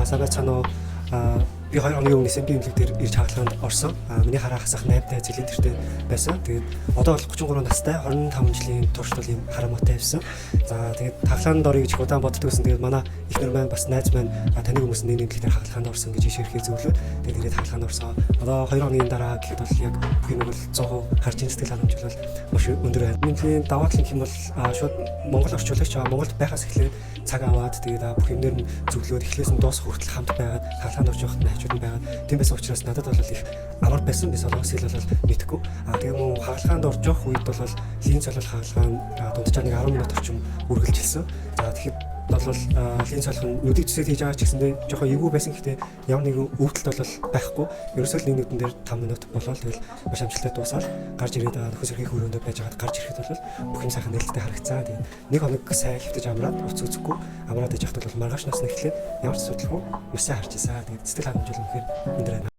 За, сайн байцгаана уу? Би 2 хоногийн өмнө SMP эмнэлэг дээр ирж хагалгаанд орсон. Миний хараа хасах 8-тай цилиндртэй байсан. Тэгээд одоо бол 33 настай, 25 жилийн турш бол ийм хараамаатай байсан. За, тэгээд хагалгаанд орё гэж их удаан боддог байсан. Тэгээд манай эхнэр маань, бас найз маань, таних хүмүүс нэг эмнэлэг дээр хагалгаанд орсон гэж иш ирэхээ зөвлөөд, тэгээд ирээд хагалгаанд орсон. Одоо 2 хоногийн дараа гэхэд бол яг бүх юм бол 100% харж ийн, сэтгэл ханамж бол маш өндөр байна. Эмнэлгийн даваа тал гэх юм бол шууд Монгол орчуулагч, Монголд байхаас эхлээд цаг аваад, тэгээд бүх юмнэр нь зөвлөөд, эхлээс нь дуусах хүртэл хамт байгаад, хагалгаанд орж явахад нь хажууд нь байгаад тийм байсан учраас надад бол их амар байсан. Би солонгос хэл бол мэдэхгүй. Тэгээ мөн хагалгаанд орж явах үед бол линз солих хагалгаа нь дунджаар нэг 10 минут орчим үргэлжилсэн. За, тэгэхэд бол линз солих нь нүдийг зүсээд хийж байгаа ч гэсэндээ жоохон эвгүй байсан. Гэхдээ ямар нэгэн өвдөлт бол байхгүй. Ерөөсөө л нэг нүдэн дээр 5 минут болоод, тэгэл маш амжилттай дуусаад гарч ирээд, нөхөн сэргээх өрөөндөө байж байгаад гарч ирэхэд бол бүх юм сайхан нээлттэй харагцсан. Тэгээд нэг хоног сайн хэвтэж амраад, уц үзэхгүй амраад иж явахад бол маргааш нас нь эхлээд ямар ч асуудалгүй маш сайн харж ирсэн. Тэгээд сэтгэл хангамж бол үнэхээр өндөр байна.